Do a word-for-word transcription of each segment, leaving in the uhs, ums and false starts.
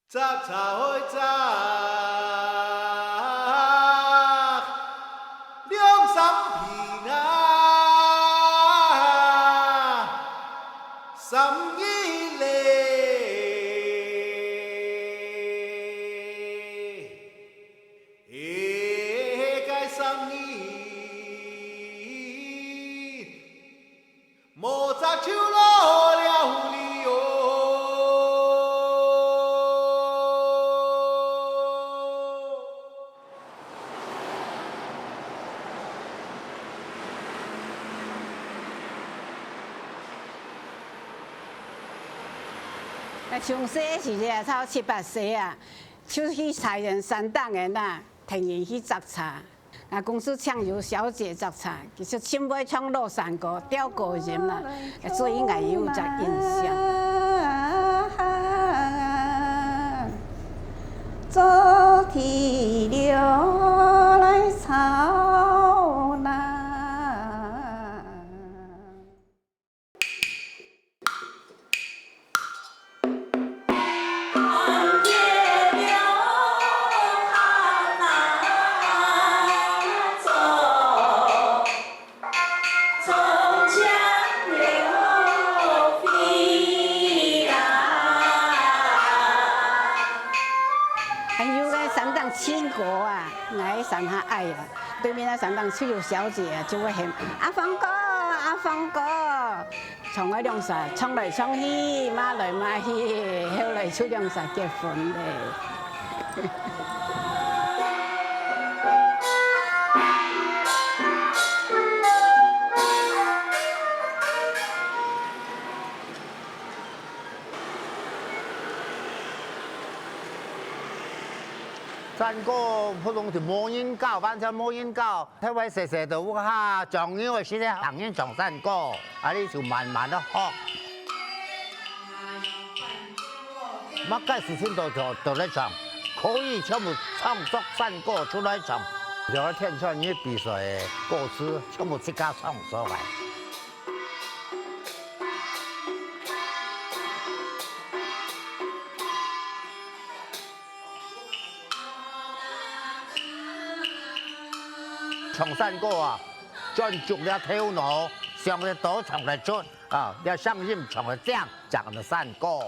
摘茶開摘，兩三片啊，三日嘞，該三日。 無摘就落了雨哩喲。啊，從細个時節，差不多七八歲啊，就去茶園山頂个那，跈人去摘茶。 啊，公司請有小姐摘茶，其實盡會唱老山歌、吊歌音啦，所以𠊎有隻印象。做地溜來炒菜。 還有个山頂唱歌啊，𠊎个山較矮啊，對面个山頂就有小姐啊，就會喊：「阿芳哥，阿芳哥！」 唱个兩儕，唱來唱去，罵來罵去，後來就兩儕結婚了。山歌普通就無人教，完全無人教。 頭擺細細到屋下，像牛个時節，行人唱山歌，啊，你就慢慢个學。麼个事情都，都，都來唱，可以全部創作山歌出來唱。有个天穿日比賽个歌詞，全部自家創作个。 唱山歌啊，專注了頭腦，想得到唱得出啊，這聲音唱得靚，正个山歌。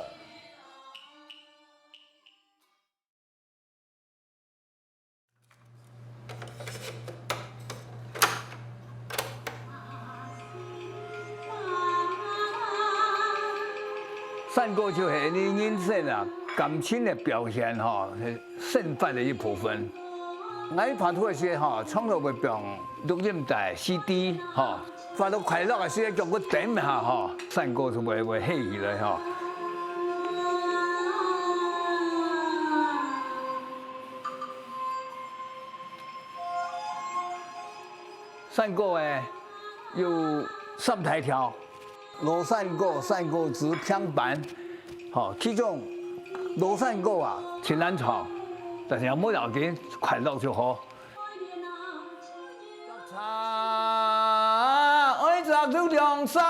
山歌就係你人生啊，感情个表現吼，係生活个一部分。𠊎拍拖个時吼，從來會放錄音帶、C D吼，發到快樂个時，叫佢等一下吼，山歌就會，會起來吼。 山歌誒，有三大調，老山歌、山歌子、平板。吼，其中老山歌啊，盡難唱，但是也無要緊，快樂就好。摘茶愛摘到兩三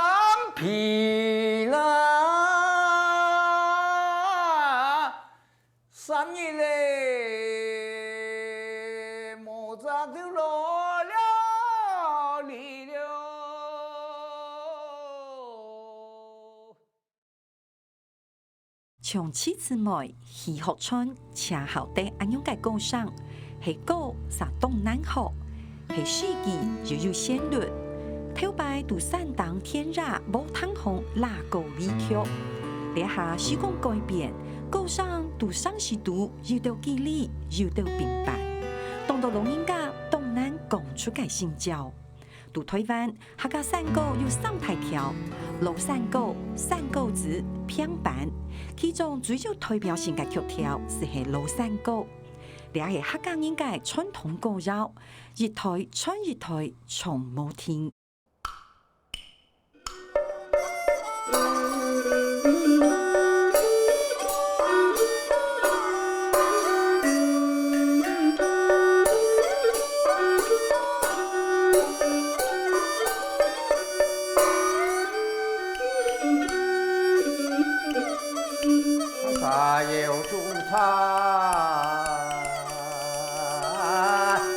皮啦。 三日咧，無摘就落了雨了。像徐姊妹、徐學春、謝孝德恁樣个歌聲，係歌煞當難學， 係四句又有旋律，頭擺在山頂田野無聽風拉過離曲。這下時光改變，歌聲在城市肚有兜距離，有兜平板。當多老人家當難講出个心焦。在臺灣，客家山歌有三大調：老山歌、山歌子、平板。其中最有代表性个曲調就係老山歌。 這係客家人个傳統歌謠，一代傳一代，從無停。祖宗，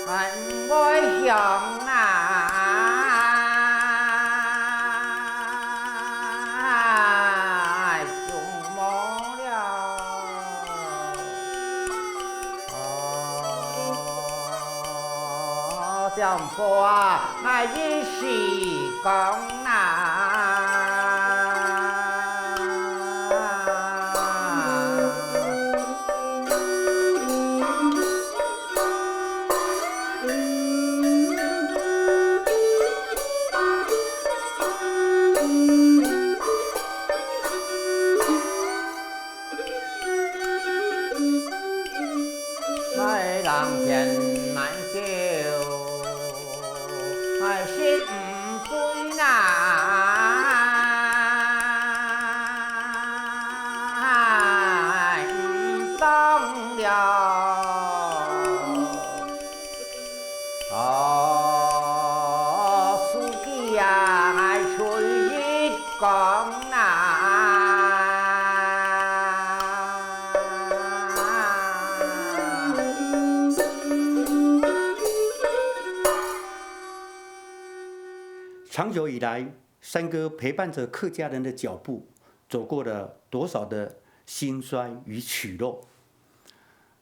哎，毋會響啊，哎，祖母了。哦，小哥啊，哎，一時講啊。 在人間难救，哎，心毋醉啊，毋当了。 哦，书记啊，哎，吹一讲啊。长久以来，山歌陪伴着客家人的脚步，走过了多少的兴衰与起落。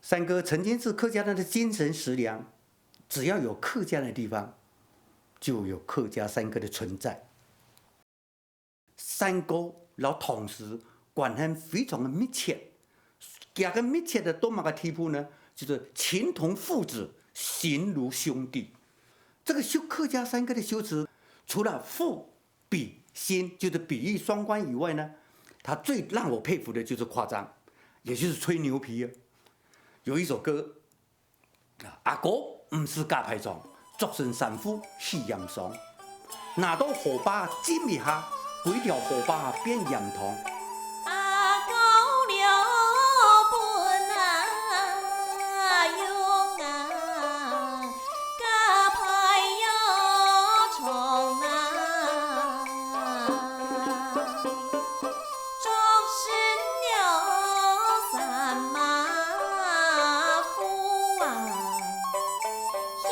山歌曾经是客家人的精神食粮， 只要有客家的地方，就有客家山歌的存在。山歌摎唐詩关联非常的密切，佢个密切个到麼个地步呢？就是情同父子，心如兄弟。这个修客家山歌的修辞，除了父比心，就是比喻双关以外呢，他最让我佩服的就是夸张，也就是吹牛皮啊。有一首歌， 阿哥毋使假歹狀，著身衫褲去驗傷。拿到河壩浸一下，歸條河壩變鹽塘。阿哥了本啊，用啊，假歹又長啊。 作死了三馬虎啊，氣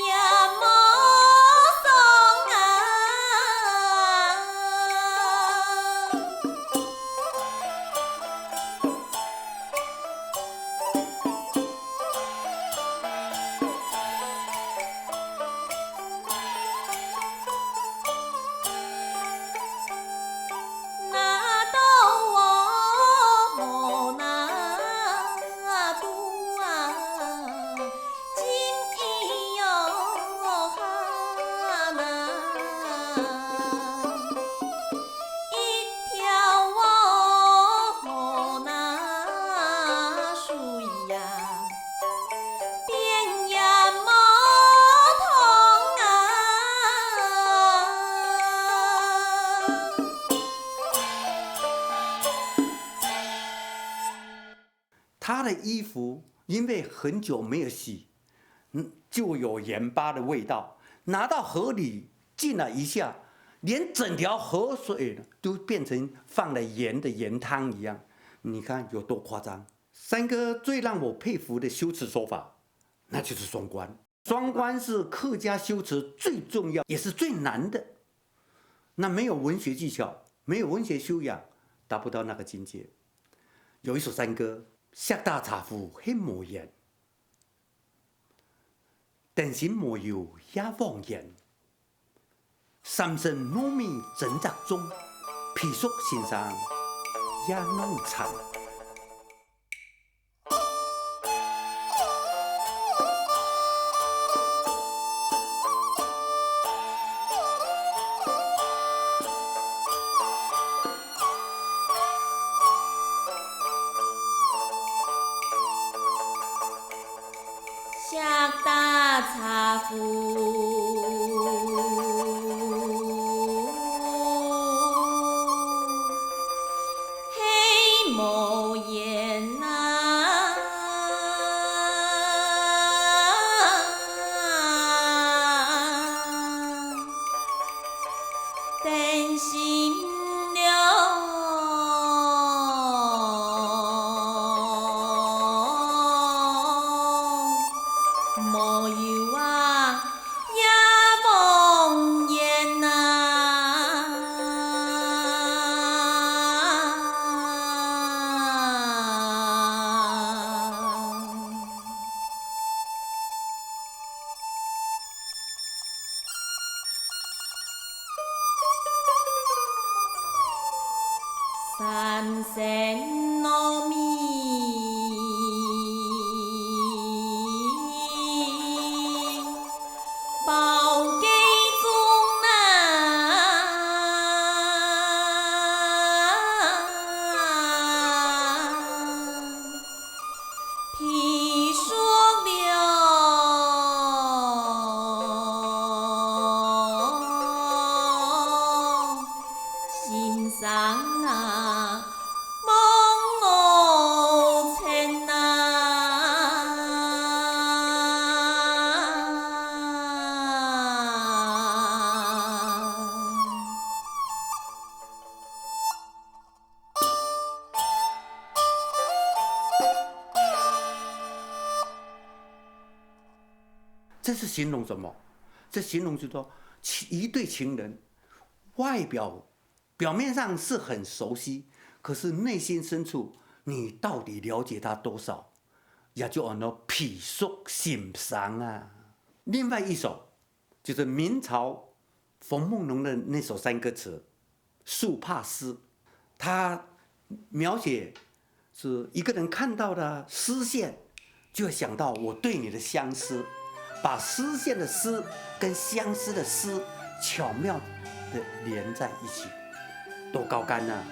也無爽啊。他的衣服因为很久没有洗，嗯，就有盐巴的味道。拿到河里浸了一下，连整条河水都变成放了盐的盐汤一样。你看有多夸张？山歌最让我佩服的修辞手法，那就是双关。双关是客家修辞最重要也是最难的。那没有文学技巧，没有文学修养，达不到那个境界。有一首山歌，《石打茶壺係無鹽》， 燈芯無油也枉然。三生糯米蒸隻粽，皮熟先生也難餐。 石打茶壺係無鹽啊，燈芯了。這是形容什麼？這形容就是說，其-，一對情人，外表，表面上是很熟悉，可是內心深處，你到底了解他多少？也就安到皮熟心生啊。另外一首，就是明朝馮夢龍的那首山歌詞，《宿帕诗》，他描寫是一個人看到的詩線，就會想到我對你的相思，把詩線的詩跟相思的思巧妙地連在一起，多高竿啊！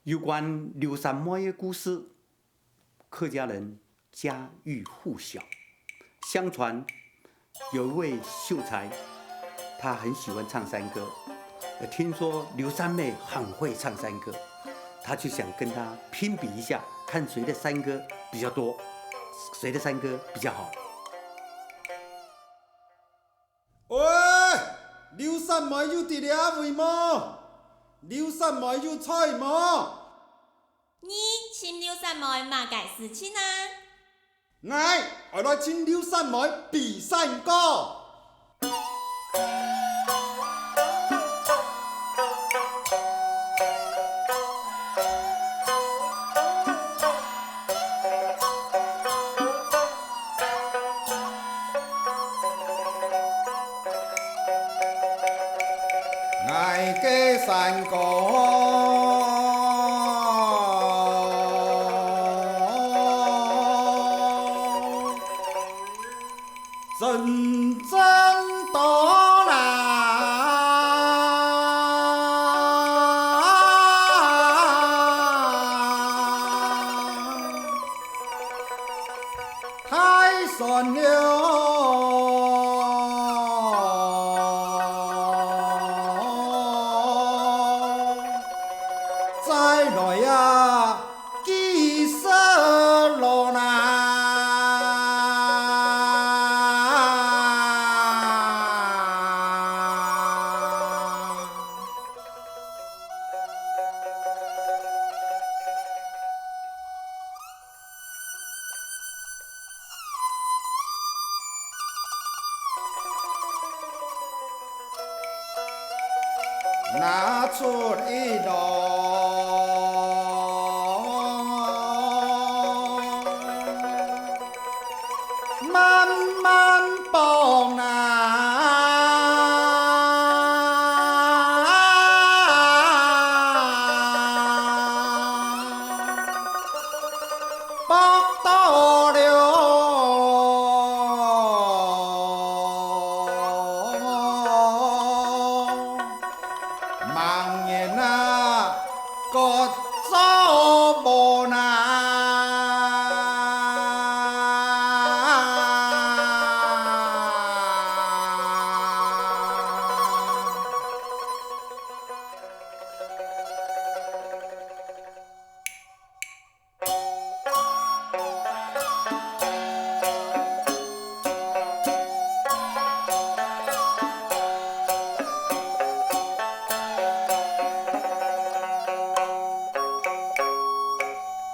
有關劉三妹个故事，客家人家喻戶曉。相傳有一位秀才，他很喜歡唱山歌，呃，聽說劉三妹很會唱山歌，他就想跟她拼比一下，看誰的山歌比較多，誰的山歌比較好。喂，劉三妹有在這位無？劉三妹有在無？你尋劉三妹麼个事情啊？ 𠊎愛來尋劉三妹比山歌。个山歌，真正多啦。 大山了，再來呀，幾十路啦。拿出一路，慢慢放啊。 白到了，盲人啊，各做無奈。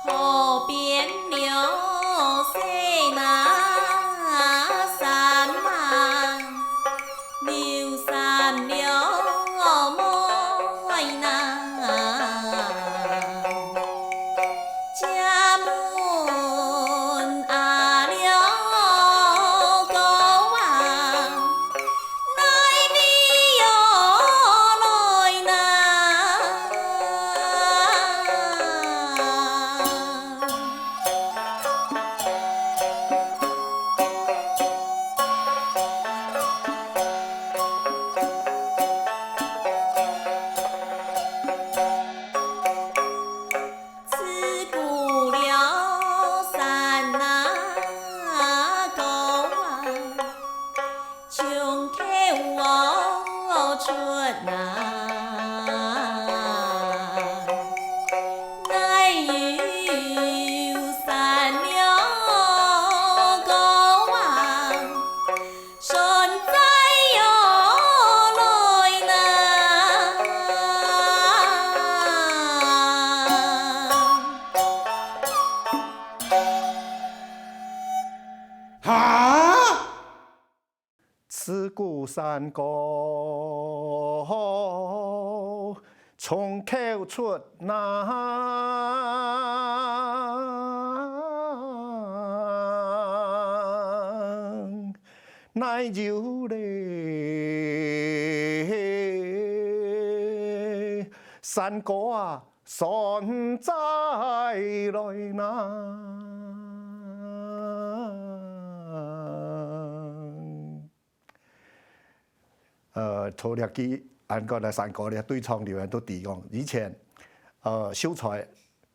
河邊流水那山啊，流山流妹那。 借問阿廖哥啊，哪位又來呢？ 自古尞山那高啊，從口哦出那，哪有山尞高啊？ 船載又來呢。哈？自古山高 從口出南，哪有咧？山高啊，山再來南。 呃，頭兩句，恁个个山歌个對唱留言都知講，以前，呃，秀才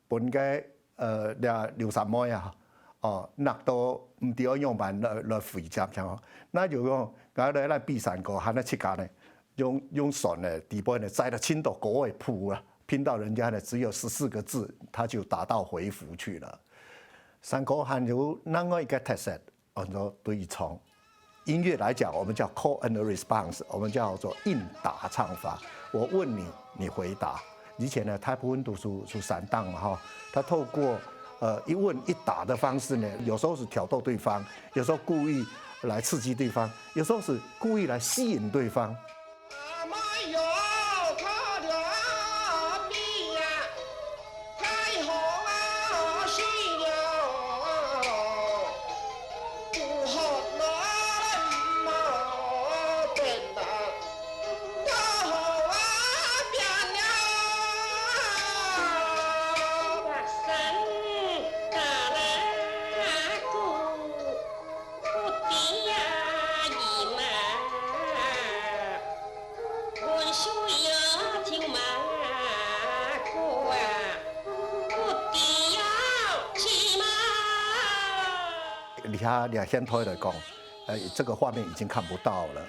分个，呃，這劉三妹啊，哦，搦到毋知愛仰般來，來回接，像哦，那就講，𠊎來，來比山歌，喊佢自家呢，用，用船呢，底背呢，載了盡多高个譜啊，拼到人家呢，只有十四個字，他就達到回譜去了。山歌還有另外一個特色， 安到對唱。音樂來講，我們叫call and response，我們叫做應答唱法。我問你，你回答。以前呢，大部分都是，是山頂嘛，哈。他透過，呃，一問一答的方式呢，有時候是挑逗對方，有時候故意來刺激對方，有時候是故意來吸引對方。 阿妹喲，看了面啊，太好啊，死了，不好了，毛病啊，太好啊，這，這現代來講，呃，這個畫面已經看不到了。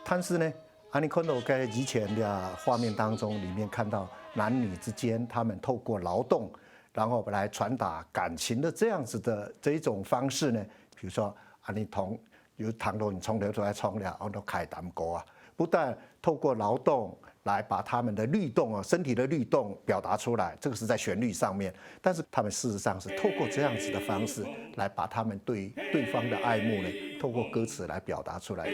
但是呢，恁樣看到在以前的畫面當中，裡面看到男女之間，他們透過勞動，然後來傳達感情的這樣子的這一種方式呢，比如說，恁樣同，有聽到你唱歌就愛唱了，安到開膽歌啊，不但透過勞動來把他們的律動啊，身體的律動表達出來，這個是在旋律上面，但是他們事實上是透過這樣子的方式來把他們對對方的愛慕呢，透過歌詞來表達出來。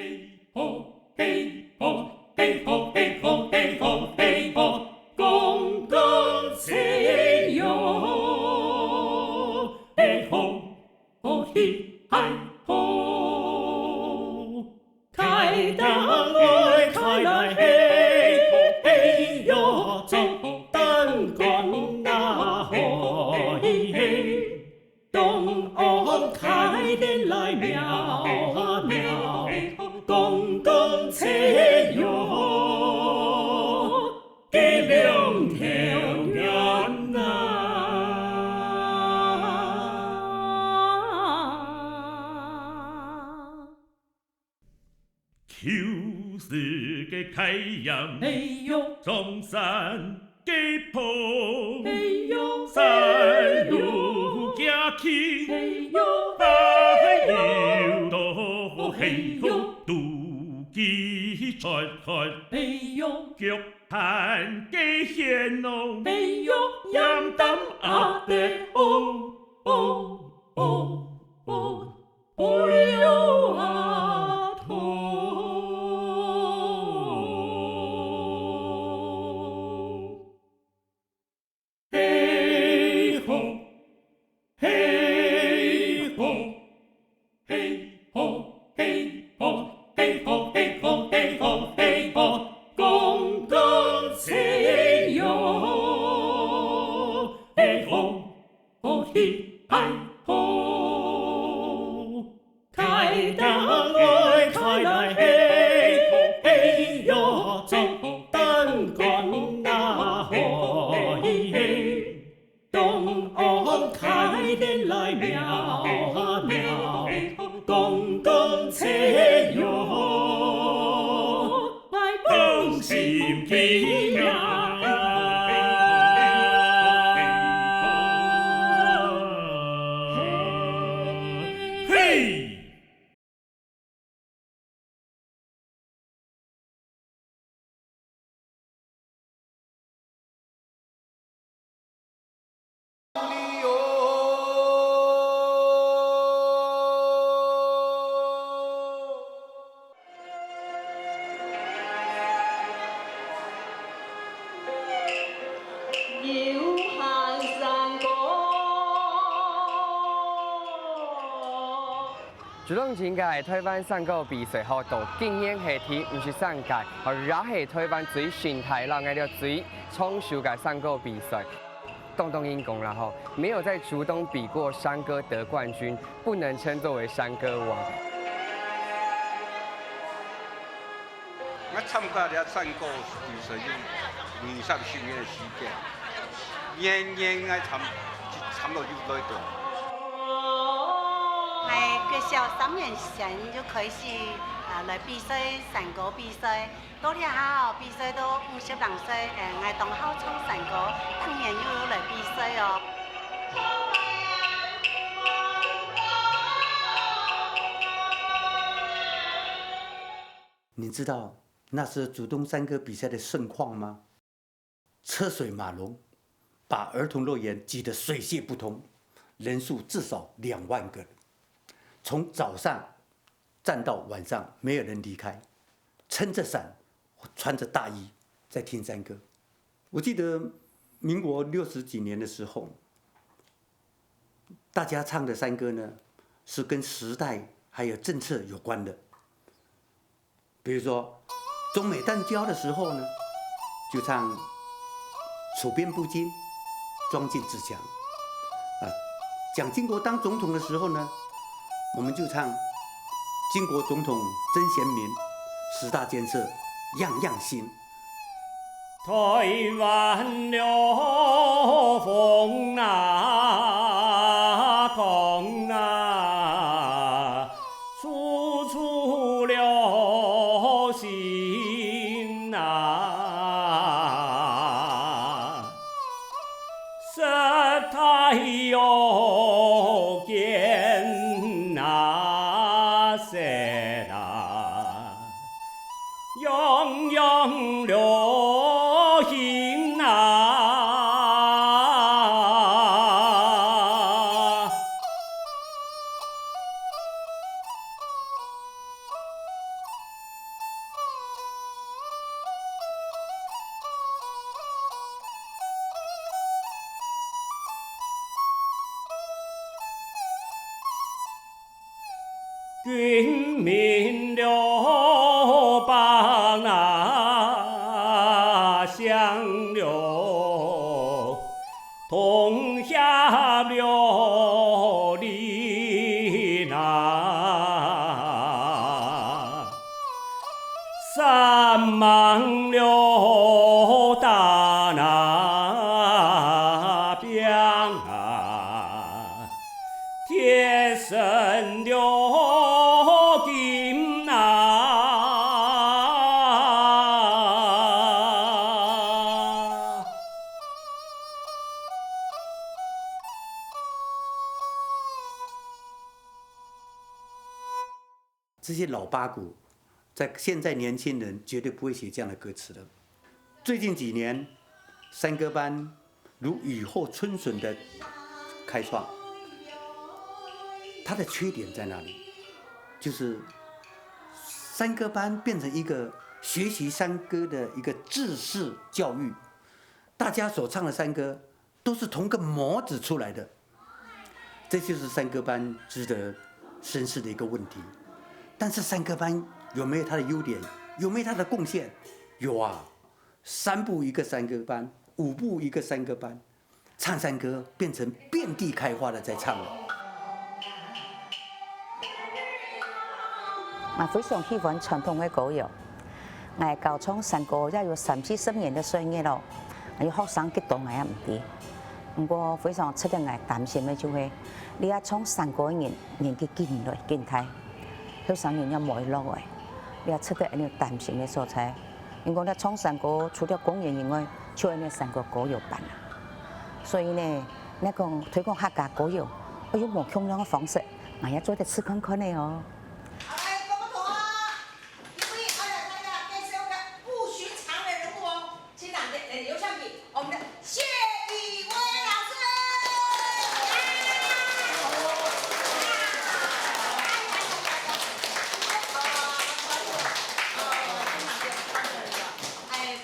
舊時个太陽，嘿喲，上山个坡，嘿喲，山路崎嶇，嘿喲，嘿喲，有到，嘿喲，肚臍出汗，嘿喲，腳盤个血濃，嘿喲，鹽擔阿爹，哦，哦，哦，哦。 主動性个台灣山歌比賽吼，到今年係第五十三屆，吼，也係台灣最新大浪个、最長壽个山歌比賽。當當應講啦吼，沒有在竹東比過山歌得冠軍，不能稱作為山歌王。 𠊎參加這山歌比賽有二三十年个時間，年年𠊎參，參到有幾多。𠊎國小三年生就開始，啊，來比賽，山歌比賽，到這下哦，比賽到五十零歲，誒，𠊎當好唱山歌，當然又有來比賽哦。 你知道那時竹東山歌比賽的盛況嗎？車水馬龍，把兒童樂園擠得水泄不通，人數至少兩萬個人，從早上站到晚上，沒有人離開，撐著傘，穿著大衣在聽山歌。我記得民國六十幾年的時候，大家唱的山歌呢，是跟時代還有政策有關的。 比如說，中美斷交的時候呢，就唱「處變不驚，裝進自強」。啊，蔣經國當總統的時候呢，我們就唱「巾幗總統曾賢明，十大建設樣樣新」。 台灣了風啊，風啊，啊，十大要紧啊，说啦，样样留心啊。 君命了，邦啊，相了。 同協了力啊，三盟了打那兵啊，鐵身了金啊。 这些老八股，在现在年轻人绝对不会写这样的歌词了。最近几年，山歌班如雨后春笋的开创，它的缺点在哪里？就是山歌班变成一个学习山歌的一个制式教育，大家所唱的山歌都是同个模子出来的。这就是山歌班值得深思的一个问题。但是山歌班有没有它的优点？有没有它的贡献？有啊，三步一个山歌班，五步一个山歌班，唱山歌变成遍地开花的在唱了。 𠊎非常喜歡傳統个歌謠。𠊎教唱山歌也有三四十年个歲月咯，有學生幾多𠊎也毋知。毋過非常值得𠊎擔心个就係，這下唱山歌个人年紀緊來緊大，後生人也無落來，這值得𠊎等擔心个所在。因為這唱山歌除了公園以外，就係這山歌歌謠班啊。所以呢，你講推廣客家歌謠，愛用無共樣个方式，𠊎也做得試看看个哦。 好，來，各位同學，因為，哎呀，大家介紹一個不尋常的人物哦，請掌聲，來，有請你，我們的謝宇威老師。哎，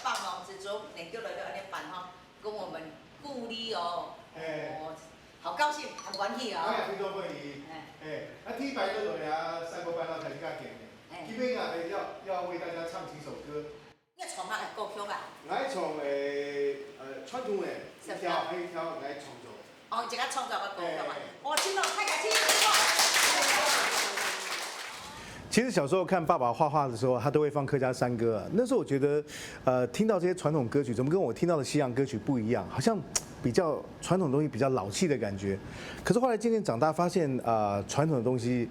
幫忙之中，能夠來到恁樣辦吼，跟我們鼓勵哦。哎。哦，好高興，很歡喜哦。哎，非常歡喜。哎。哎，那第一擺都有呀，三個班到台下見面。哎。這邊啊，要，要為大家唱幾首歌。你唱麼个歌曲啊？𠊎唱，誒，呃，傳統个，是啊。一條，還有一條𠊎創作。哦，一個創作个歌曲啊。哎。哦，真好，大家請，請。 其實小時候看爸爸畫畫的時候，他都會放客家山歌啊。那時候我覺得，呃，聽到這些傳統歌曲，怎麼跟我聽到的西洋歌曲不一樣？好像比較傳統的東西比較老氣的感覺。可是後來漸漸長大，發現，呃，傳統的東西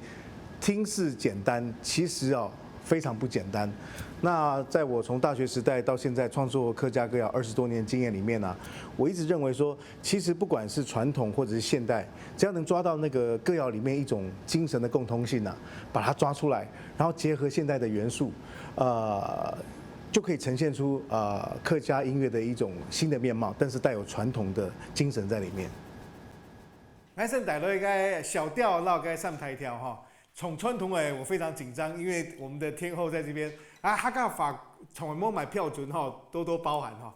聽似簡單，其實哦，非常不簡單。那在我從大學時代到現在創作客家歌謠二十多年經驗裡面啊，我一直認為說， 其實不管是傳統或者是現代，只要能抓到那個歌謠裡面一種精神的共通性啊，把它抓出來，然後結合現代的元素，呃，就可以呈現出，呃，客家音樂的一種新的面貌，但是帶有傳統的精神在裡面。𠊎先帶來一個小調，然後該三大調哈。從傳統的我非常緊張，因為我們的天后在這邊啊，客家話從來沒有買標準哈，多多包涵哈。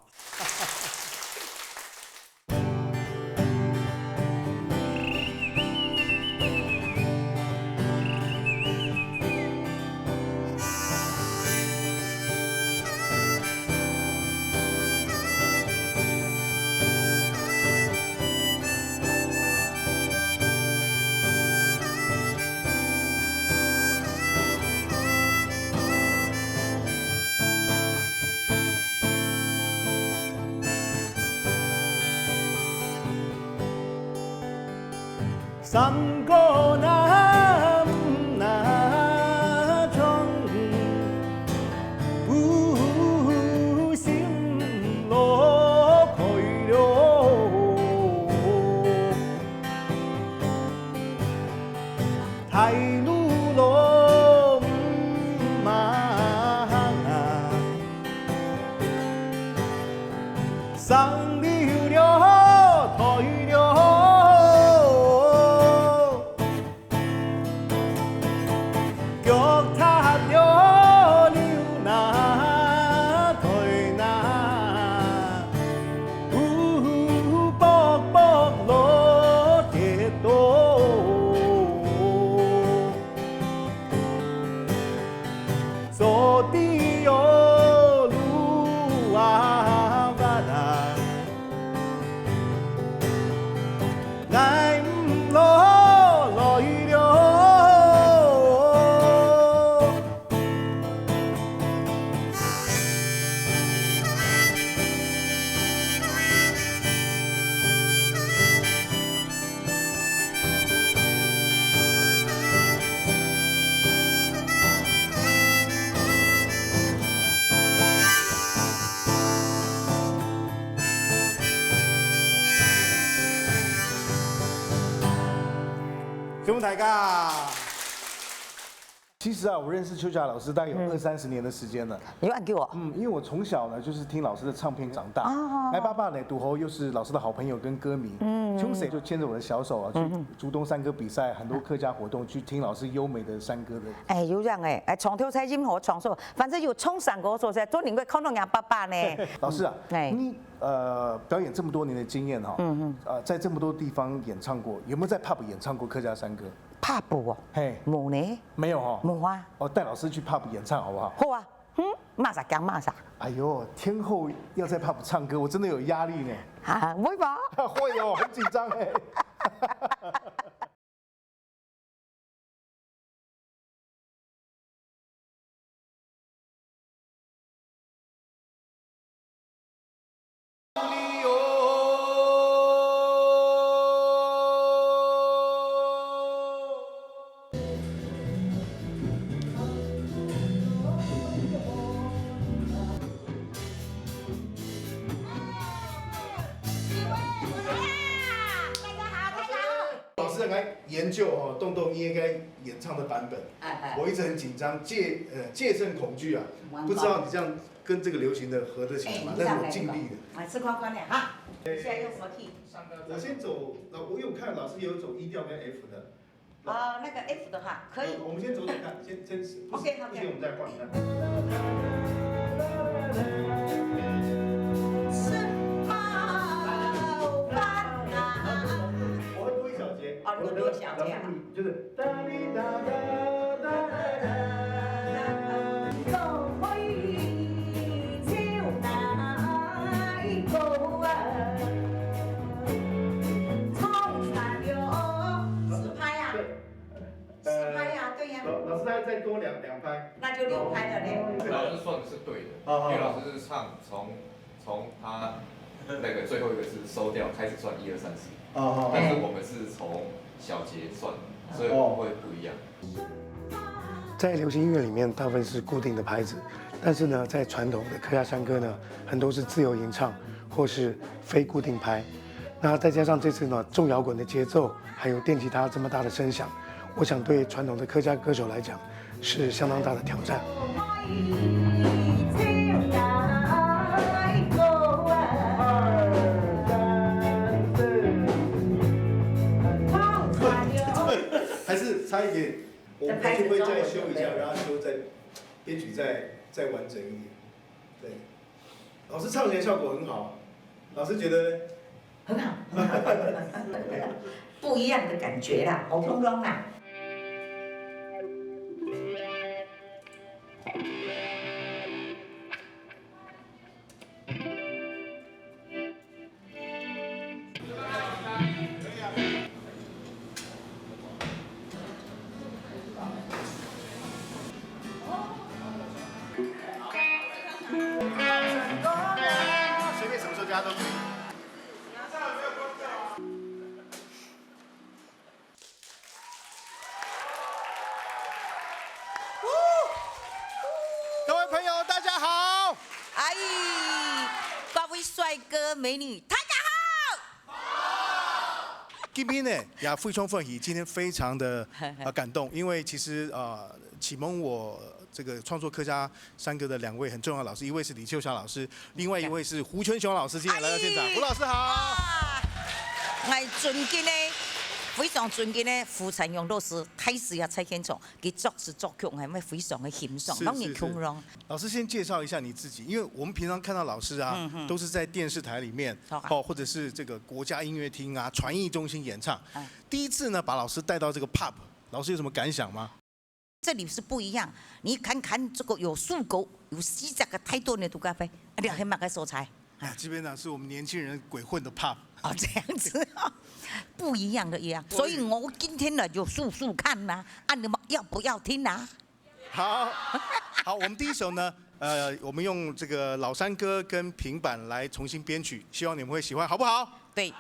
山歌南那唱，嗚上溜了，退了，腳踏了，溜哪退哪，烏薄薄落跌倒。 Soti yo luawat a, ngai mlo loi lo. 请问大家。 其实啊，我认识邱霞老师大概有嗯。二三十年的时间了。有恁久哦。嗯，因为我从小呢，就是听老师的唱片长大。哦。哎，爸爸呢，堵好又是老师的好朋友跟歌迷，嗯。从小就牵着我的小手啊，去嗯。竹东山歌比赛，很多客家活动，去听老师优美的山歌的。哎，有恁样哎，哎，从头在任何场所，反正有唱山歌所在，都能够看到人家爸爸呢。老师啊，哎。你，呃，表演这么多年的经验哈，嗯嗯。呃，在这么多地方演唱过，有没有在pub演唱过客家山歌？ pub哦，嘿。无呢。没有哦。无啊。哦，带老师去pub演唱好不好？好啊，嗯，骂啥讲骂啥。哎呦，天后要在pub唱歌，我真的有压力呢。啊，会吧？会哦，很紧张哎。老师很爱研究哦，洞洞音乐跟演唱的版本。哎，哎。我一直很紧张，戒，呃，戒慎恐惧啊，不知道你这样跟这个流行的合得起来吗？哎，但是我尽力了。哎，试看看呢，哈。现在用什么key？我先走，老，我有看老师有走E调跟F的。哦，那个F的哈，可以。呃，我们先走走看，先，先，不是，OK，OK。不行，我们再换，你看。是吗？我会多一小节。哦，你会多一小节啊。就是哒哩哒哒哒哒哒。四拍啊。对。四拍啊，对呀。老，老师，再，再多两，两拍。那就六拍了嘞。老师算的是对的，哦，哦，因为老师是唱从，从他那个最后一个字收掉开始算一二三四，哦，哦，哦。但是我们是从小节算，所以我们会不一样。在流行音乐里面，大部分是固定的拍子，但是呢，在传统的客家山歌呢，很多是自由吟唱或是非固定拍。那再加上这次呢，重摇滚的节奏，还有电吉他这么大的声响，我想对传统的客家歌手来讲是相当大的挑战。还是差一点，我们回去会再修一下，让它修再，编曲再，再完整一点。对，老师唱起来效果很好，老师觉得呢？很好，很好，不一样的感觉啦，好通通啦。随便什么时候加都可以。 各位朋友，大家好！哎，各位帅哥美女，大家好！今天呢，也非常欢喜，今天非常的，呃，感动，因为其实，呃，启蒙我这个创作客家山歌的两位很重要的老师，一位是李秋霞老师，另外一位是胡全雄老师，今天来到现场。哎，胡老师好。哇，𠊎尊敬的，非常尊敬的胡全雄老师，开始也在现场，佢作词作曲，𠊎非常的欣赏，是，当然是，是。共荣。老师先介绍一下你自己，因为我们平常看到老师啊，嗯，嗯。都是在电视台里面，好啊。哦，或者是这个国家音乐厅啊、传艺中心演唱。哎。第一次呢，把老师带到这个 pub，老师有什么感想吗？ 这里是不一样。你看看这个有树狗，有四只个太多的杜咖啡，啊，你看那个所在。啊，这边呢，是我们年轻人鬼混的 pub。哦，这样子，不一样的一样。所以我今天呢，就试试看呐，啊，你们要不要听啊？好，好，我们第一首呢，呃，我们用这个老山歌跟平板来重新编曲，希望你们会喜欢，好不好？对。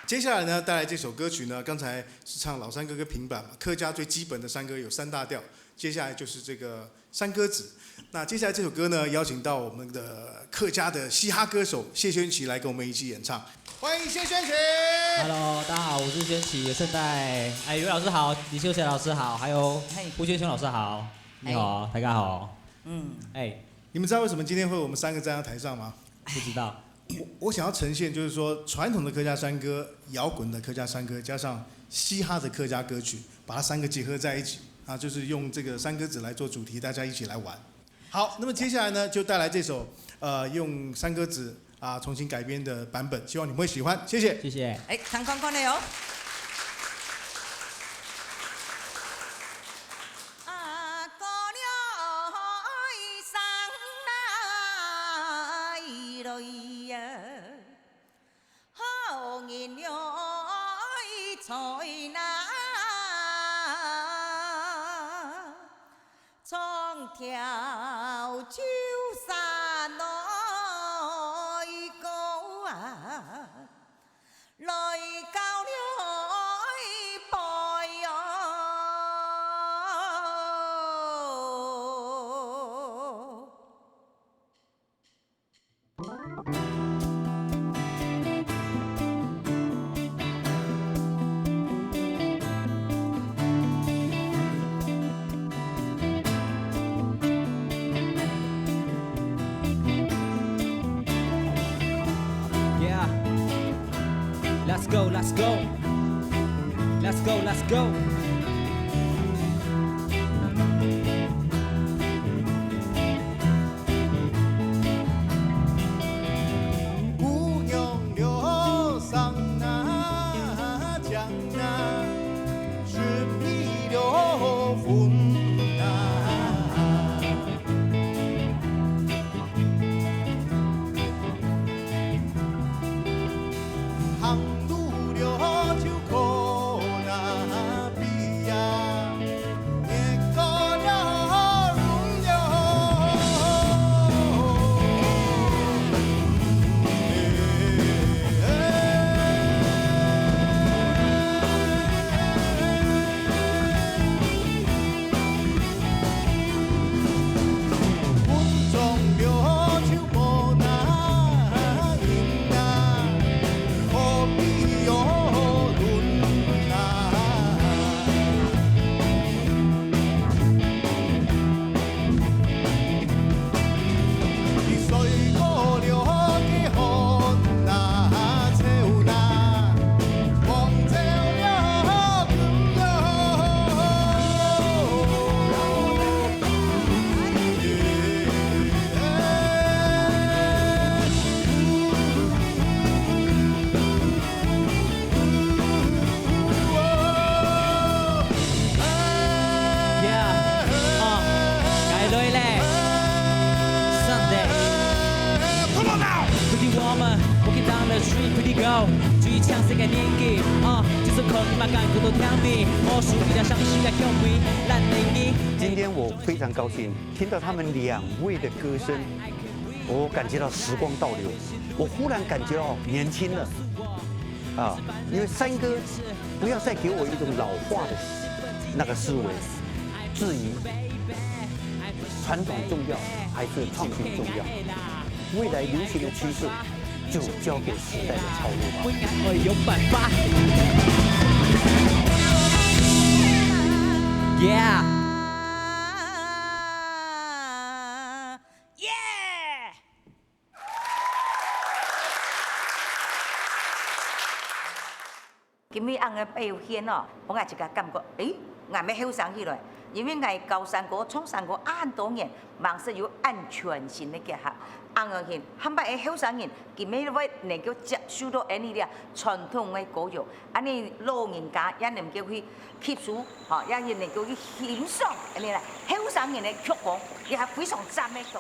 接下来呢，带来这首歌曲呢，刚才是唱老山歌跟平板嘛，客家最基本的山歌有三大调，接下来就是这个山歌子。那接下来这首歌呢，邀请到我们的客家的嘻哈歌手谢宣琪来跟我们一起演唱，欢迎谢宣琪。 Hello，大家好，我是宣琪，也顺带，哎，刘老师好，李秀霞老师好，还有嘿胡学雄老师好，你好，大家好，嗯，哎，你们知道为什么今天会有我们三个站在台上吗？不知道，我我想要呈现，就是说传统的客家山歌、摇滚的客家山歌，加上嘻哈的客家歌曲，把它三个结合在一起啊，就是用这个山歌子来做主题，大家一起来玩。好，那么接下来呢，就带来这首呃用山歌子啊重新改编的版本，希望你们会喜欢，谢谢。谢谢。哎，唱看看咧哦。啊，姑娘，送来来呀，好人了，在哪？ 唱跳九山来歌啊，来到了北哟。Yeah, let's go, let's go, let's go, let's go。姑娘了，上哪江哪，是你了分哪。 行路了就可那比呀，越过了云哟。分中了就 Yeah，啊，該來咧。Sunday。Come on now。Pretty woman, walking down the street, pretty girl。最搶手个年紀，啊，就是看你嘛感覺到甜蜜。我手比較傷心个香味，咱的你。今天我非常高兴听到他们两位的歌声，我感觉到时光倒流，我忽然感觉到年轻了。啊，因为山歌不要再给我一种老化的那个思维，质疑传统重要还是创新重要？未来流行的趋势就交给时代的潮流吧。我有办法。Yeah。 今日恁个表現哦，分𠊎自家感覺，誒，𠊎乜後生起來，因為𠊎教山歌、唱山歌恁多年，吂識有恁全新个結合。恁樣形，下擺个後生人，佢乜會能夠接受到恁呢个傳統个歌謠，恁呢老人家也能夠去吸收，吼，也能夠去欣賞恁呢啦。後生人个曲風，也係非常讚个曲風。